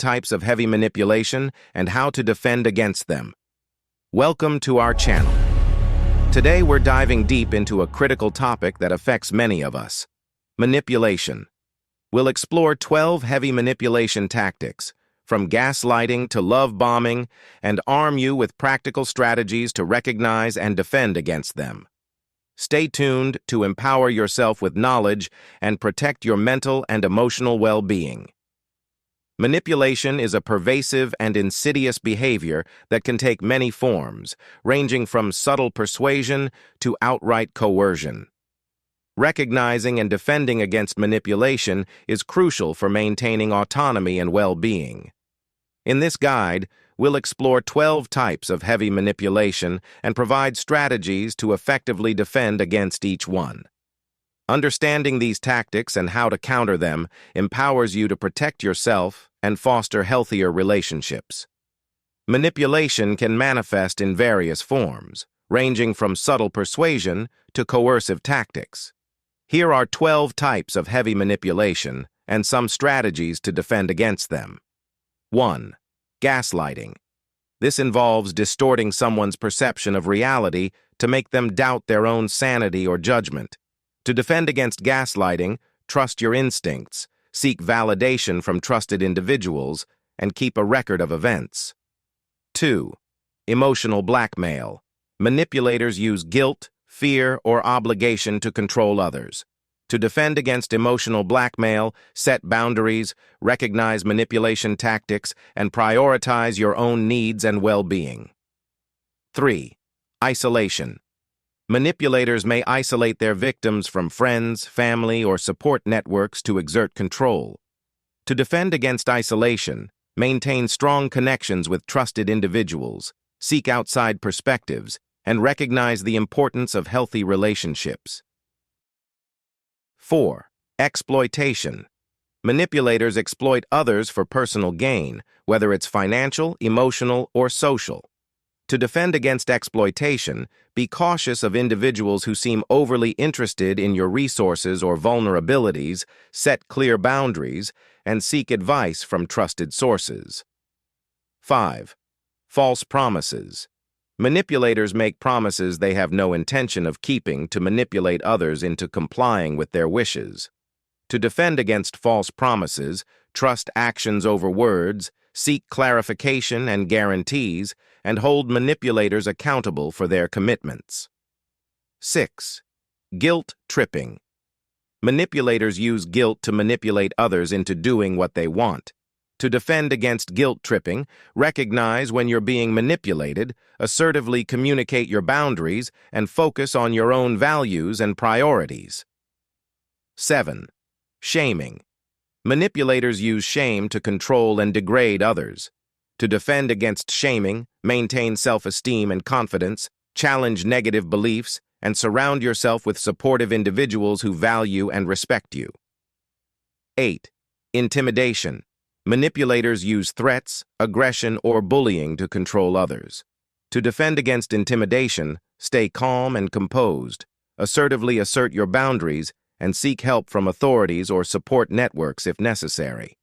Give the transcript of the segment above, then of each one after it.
types of heavy manipulation and how to defend against them. Welcome to our channel. Today we're diving deep into a critical topic that affects many of us: manipulation. We'll explore 12 heavy manipulation tactics, from gaslighting to love bombing, and arm you with practical strategies to recognize and defend against them. Stay tuned to empower yourself with knowledge and protect your mental and emotional well-being. Manipulation is a pervasive and insidious behavior that can take many forms, ranging from subtle persuasion to outright coercion. Recognizing and defending against manipulation is crucial for maintaining autonomy and well-being. In this guide, we'll explore 12 types of heavy manipulation and provide strategies to effectively defend against each one. Understanding these tactics and how to counter them empowers you to protect yourself and foster healthier relationships. Manipulation can manifest in various forms, ranging from subtle persuasion to coercive tactics. Here are 12 types of heavy manipulation and some strategies to defend against them. 1. Gaslighting. This involves distorting someone's perception of reality to make them doubt their own sanity or judgment. To defend against gaslighting, trust your instincts, seek validation from trusted individuals, and keep a record of events. 2. Emotional blackmail. Manipulators use guilt, fear, or obligation to control others. To defend against emotional blackmail, set boundaries, recognize manipulation tactics, and prioritize your own needs and well-being. 3. Isolation. Manipulators may isolate their victims from friends, family, or support networks to exert control. To defend against isolation, maintain strong connections with trusted individuals, seek outside perspectives, and recognize the importance of healthy relationships. 4. Exploitation. Manipulators exploit others for personal gain, whether it's financial, emotional, or social. To defend against exploitation, be cautious of individuals who seem overly interested in your resources or vulnerabilities, set clear boundaries, and seek advice from trusted sources. 5. False promises. Manipulators make promises they have no intention of keeping to manipulate others into complying with their wishes. To defend against false promises, trust actions over words, seek clarification and guarantees, and hold manipulators accountable for their commitments. 6. Guilt tripping. Manipulators use guilt to manipulate others into doing what they want. To defend against guilt tripping, recognize when you're being manipulated, assertively communicate your boundaries, and focus on your own values and priorities. 7. Shaming. Manipulators use shame to control and degrade others. To defend against shaming, maintain self-esteem and confidence, challenge negative beliefs, and surround yourself with supportive individuals who value and respect you. 8. Intimidation. Manipulators use threats, aggression, or bullying to control others. To defend against intimidation, stay calm and composed, assertively assert your boundaries, and seek help from authorities or support networks if necessary.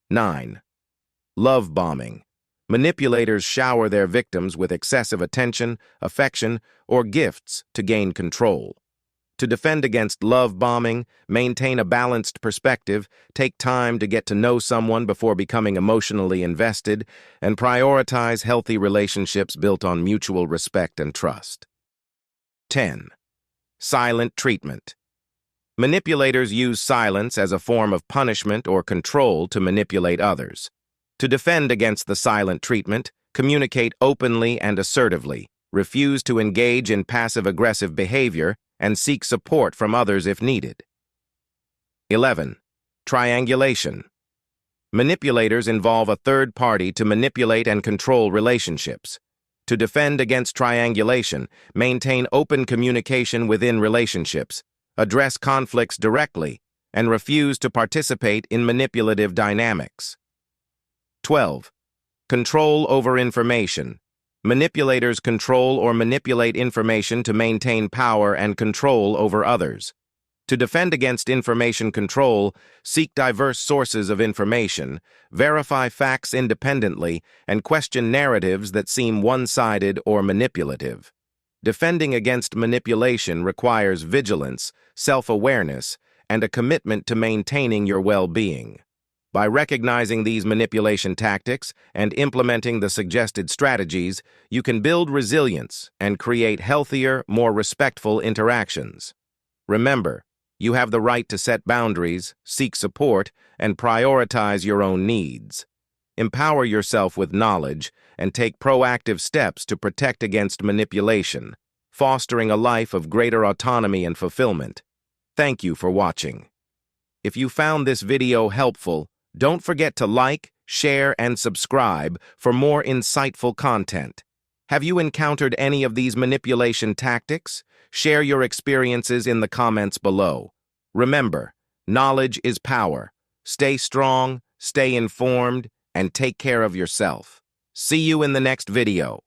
9. Love bombing. Manipulators shower their victims with excessive attention, affection, or gifts to gain control. To defend against love bombing, maintain a balanced perspective, take time to get to know someone before becoming emotionally invested, and prioritize healthy relationships built on mutual respect and trust. 10. Silent treatment. Manipulators use silence as a form of punishment or control to manipulate others. To defend against the silent treatment, communicate openly and assertively, refuse to engage in passive-aggressive behavior, and seek support from others if needed. 11. Triangulation. Manipulators involve a third party to manipulate and control relationships. To defend against triangulation, maintain open communication within relationships, address conflicts directly, and refuse to participate in manipulative dynamics. 12. Control over information. Manipulators control or manipulate information to maintain power and control over others. To defend against information control, seek diverse sources of information, verify facts independently, and question narratives that seem one-sided or manipulative. Defending against manipulation requires vigilance, self-awareness, and a commitment to maintaining your well-being. By recognizing these manipulation tactics and implementing the suggested strategies, you can build resilience and create healthier, more respectful interactions. Remember, you have the right to set boundaries, seek support, and prioritize your own needs. Empower yourself with knowledge and take proactive steps to protect against manipulation, fostering a life of greater autonomy and fulfillment. Thank you for watching. If you found this video helpful, don't forget to like, share, and subscribe for more insightful content. Have you encountered any of these manipulation tactics? Share your experiences in the comments below. Remember, knowledge is power. Stay strong, stay informed, and take care of yourself. See you in the next video.